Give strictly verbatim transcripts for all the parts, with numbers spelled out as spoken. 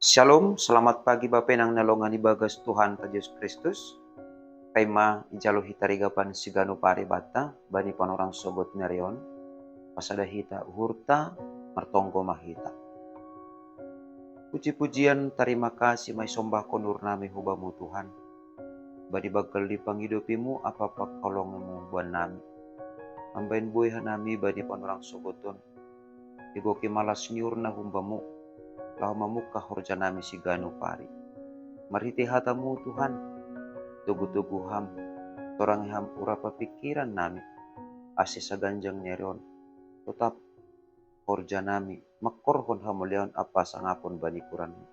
Shalom, selamat pagi Bapenang na longan ibagas Tuhanta Jesus Kristus. Paima ijalo hita rigapan siganu pari banta bani panorang sogot ni ari on, pasada hita uhurta, martonggo ma hita. Puji-pujian, tarima kasih ma isombahkon uhurnami hu Bamu Tuhan, bani banggal ni pangidopiMu ampa pangholongiMu buannami. Mambahen boi hanami bani panorang sogot on, igoki malas ni uhurna hu Bamu, laho mamungkah horjanami siganu pari. Marhitei hataMu Tuhan, togu-togu Ham, torangi Ham urap pingkirannami, ase saganjang ni ari on totap horjanami mangkorhon hamuliaon ampa sangapon bani goranMu.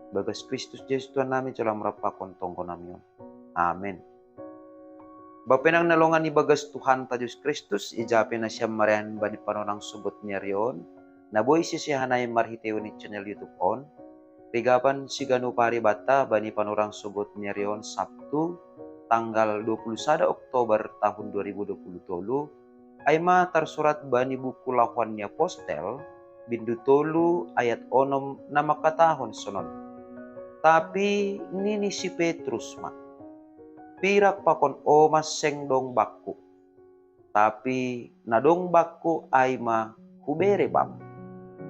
Bagas Kristus Jesus Tuhannami, jalo Ham rap pakon tonggonami on. Amen. Bapenang na longan ibagas Tuhanta Jesus Kristus, ija pe nasiam marianan bani panorang sogot ni ari on, na boi sisehannami marhiteion ni channel YouTube on, rigapan siganu pari banta bani panorang sogot ni ari on, Sabtu, tanggal dua puluh sada Oktober tahun dua ribu dua puluh tolu, ai ma tarsurat bani buku Lahoan ni Apostel, bindu tolu ayat onom na mangkatahon sonon. Tapi nini si Petrus ma, "Pirak pakon omas seng dong bangku. Tapi na dong bangku ai ma hubere Bam.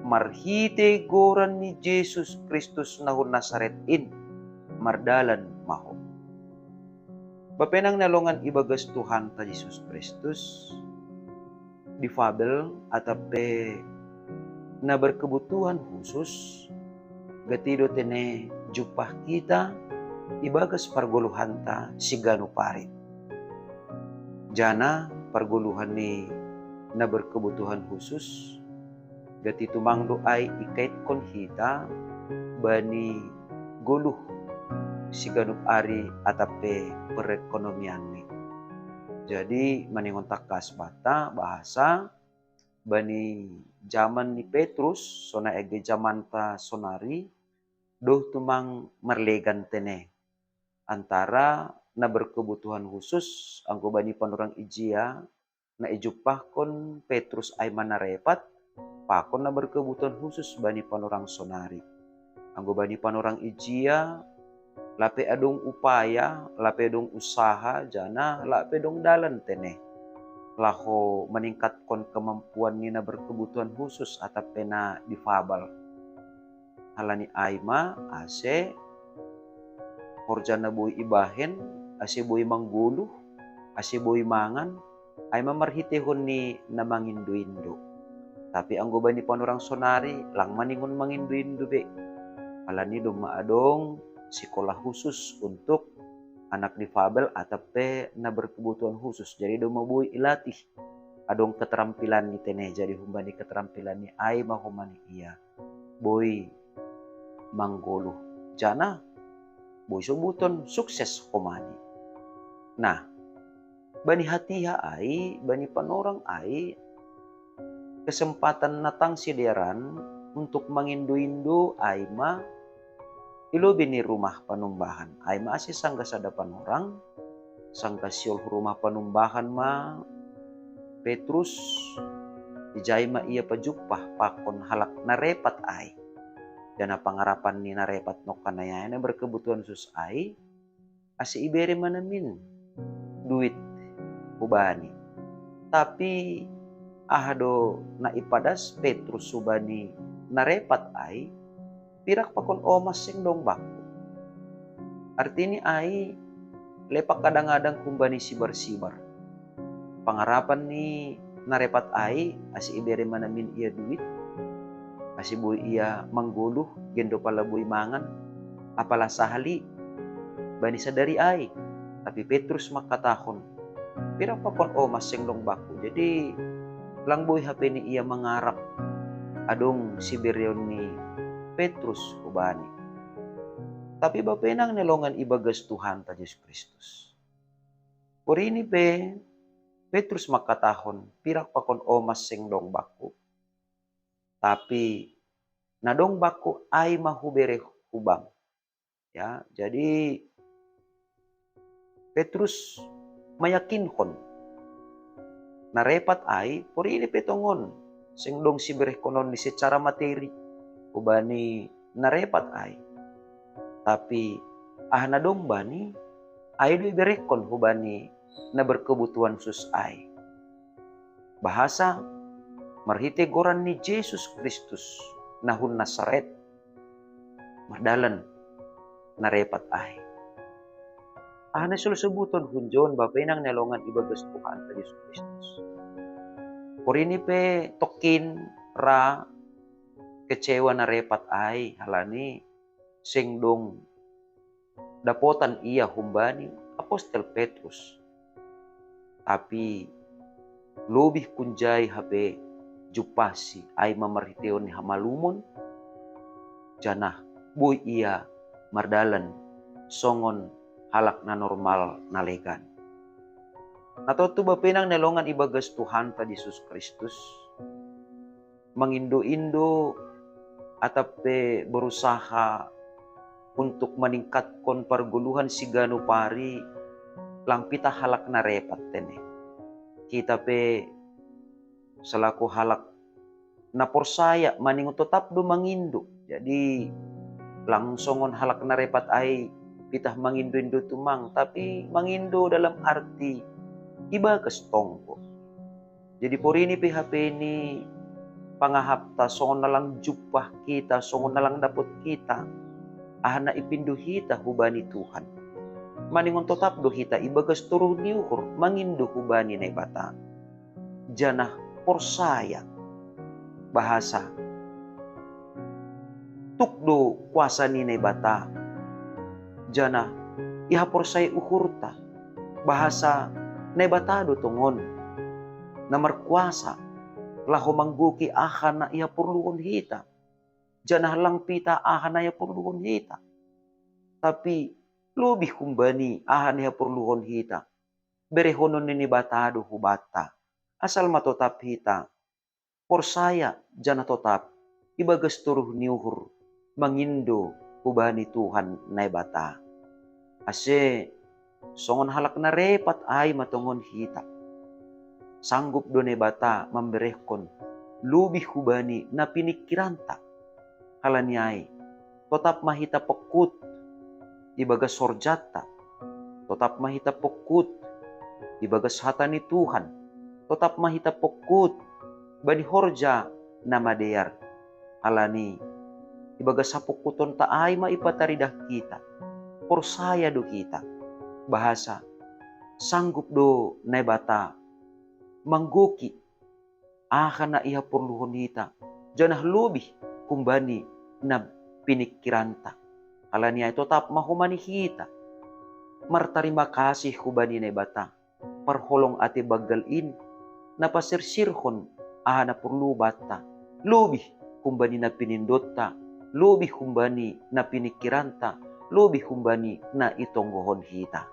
Marhitei goran ni Jesus Kristus na hun Nasaret in, mardalan ma ho." Bapenang na longan ibagas Tuhanta Jesus Kristus, difabel atap pe na berkebutuhan khusus, gati do tene jumpah hita ibagas pargoluhanta siganu pari. Jana pargoluhan ni na berkebutuhan khusus, gati tumang do ai ikaitkon hita bani goluh siganup ari atap pe perekonomianni. Jadi maningon tangkas banta bahasa bani jaman ni Petrus, sonai age jamanta sonari, doh tumang marlegan tene antara na berkebutuhan khusus anggo bani panorang ijia na ijumpahkon Petrus ai ma na repat, pakon na berkebutuhan khusus bani panorang sonari. Anggo bani panorang ijia, lape adong upaya, lape adong usaha, jana lape adong dalan tene laho maningkatkon kemampuan ni na berkebutuhan khusus atap pe na difabel. Halani ai ma ase horja na boi ibahen, ase boi manggoluh, ase boi mangan, ai ma marhiteihon ni na mangindo-indo. Tapi anggo bani panorang sonari, lang maningon mangindo-indo be. Halani domma adong sikola khusus untuk anak difabel atap pe na berkebutuhan khusus. Jadi domma boi ilatih. Adong keterampilan ni tene, jadi humbani keterampilan ni ai ma homani ia boi manggoluh. Jana boi sobuton sukses homani. Nah, bani hatiha ai, bani panorang ai, kesempatan na tang sidearan untuk mangindo-indo ai ma i lobei ni rumah panumbahan. Ai ma ase sanggah sada panorang, sanggah sihol hu rumah panumbahan ma Petrus, ijai ma ia pajumpah pakon halak na repat ai. Jana pangarapan ni na repat nongkan na ia na berkebutuhan khusus ai, ase ibere ma namin duit hubani. Tapi aha do na ipadas Petrus hubani na repat ai? "Pirak pakon omas seng dong bangku." Artini ai, lepak adang-adang humbani sibar-sibar. Pangarapan ni na repat ai ase ibere ma namin ia duit, ase boi ia manggoluh, gendo pala boi mangan, apala sahali bani sadari ai. Tapi Petrus mangkatahon, "Pirak pakon omas seng dong bangku." Jadi lang boi hape ni ia mangarap adong sibereon ni Petrus hubani. Tapi bapenang na longan ibagas Tuhanta Jesus Kristus, porini pe Petrus mangkatahon, "Pirak pakon omas seng dong bangku. Tapi na dong bangku ai ma hubere hu Bam." Ya, jadi Petrus meyakinhon na repat ai, porini pe tongon seng dong siberehkononni secara materi hubani narepat ai. Tapi aha na dong bani, ai do iberekkon hubani na berkebutuhan sus ai. Bahasa, marhite goran ni Jesus Kristus na hun Nasaret, mardalan narepat ai. Aha na solo sebuton hun John bapa inang na longan ibagas Tuhan ta Jesus Kristus. Porini pe tokin ra kecewa narepat ai halani seng dong dapotan ia humbani apostel Petrus. Tapi lobih kunjai hape jumpasi ai ma marhiteon ni hamalumon, janah boi ia mardalan songon halak na normal na legan. Na tontu bapa inang na longan ibagas Tuhan ta Jesus Kristus, mangindo-indo atap pe berusaha untuk maningkatkon pargoluhan siganup ari lang pitah halak narepat tene. Hita pe selaku halak na porsaya maningon totap do mangindo. Jadi lang songon halak narepat ai pitah mangindo-indo tumang, tapi mangindo dalam arti ibagas tonggo. Jadi porini pe hape ni pangahapta songon na lang jumpah hita, songon na lang dapot hita aha na ipindo hita hubani Tuhan. Maningon totap do hita ibagas toruh ni uhur mangindo hubani Naibata, janah porsaya. Bahasa, tuk do kuasa ni Naibata, janah ihaporsayai uhurta. Bahasa, Naibata do tongon na markuasa laho manggoki aha na ihaporluhon hita, janah lang pitah aha na ihaporluhon hita. Tapi lobih humbani aha na ihaporluhon hita, berehonon ni Naibata do hubanta. Asal ma totap hita porsaya janah totap ibagas toruh ni uhur mangindo hubani Tuhan Naibata. Ase songon halak narepat ai ma tongon hita. Sanggup do Naibata mamberehkon lobih hubani na piningkiranta. Halani ai, totap ma hita pongkut ibagas horjanta, totap ma hita pongkut ibagas hata ni Tuhan, totap ma hita pongkut bani horja na madear. Halani ibagas hapongkutonta ai ma ipataridah hita, porsaya do hita, bahasa sanggup do Naibata manggoki aha na ihaporluhon hita, janah lobih humbani na piningkiranta. Halani ai totap ma homa ni hita martarima kasih hubani Naibata, parholong ate banggal in, na pasirsirhon aha na porlu banta, lobih humbani na pinindonta, lobih humbani na piningkiranta, lobih humbani na itonggohon hita.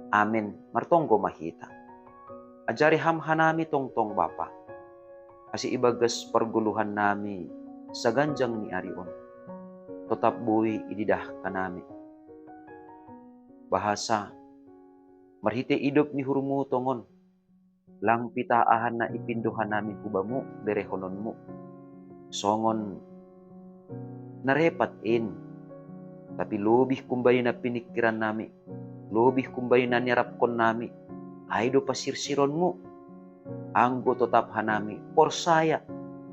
Amen. Martonggo ma hita. Ajari Ham hanami tongtong Bapa, ase ibagas pargoluhannami saganjang ni ari on, totap boi ididah hanami. Bahasa, marhite idop ni uhurmu tongon, lang pitah aha na ipindo hanami hu Bamu berehononmu. Songon narepat in, tapi lobih humbani na piningkirannami, lobih humbani na niarapkonnami, ai do pasirsironmu. Anggo totap hanami porsaya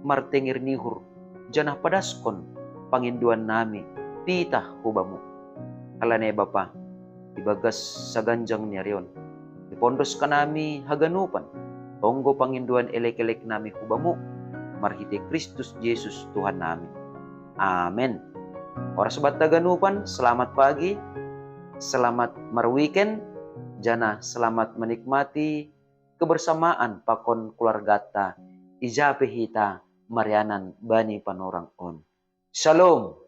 martenger ni uhur, janah padaskon pangindoannami pitah hu Bamu. Halani ai Bapa, ibagas saganjang ni ari on, ipondos hanami haganupan tonggo pangindoan elek-eleknami hu Bamu, marhite Kristus Jesus Tuhannami. Amen. Horas banta haganupan, selamat pagi, selamat marweekend, janah selamat menikmati kebersamaan pakon keluargata, ija pe hita marianan bani panorang on. Shalom.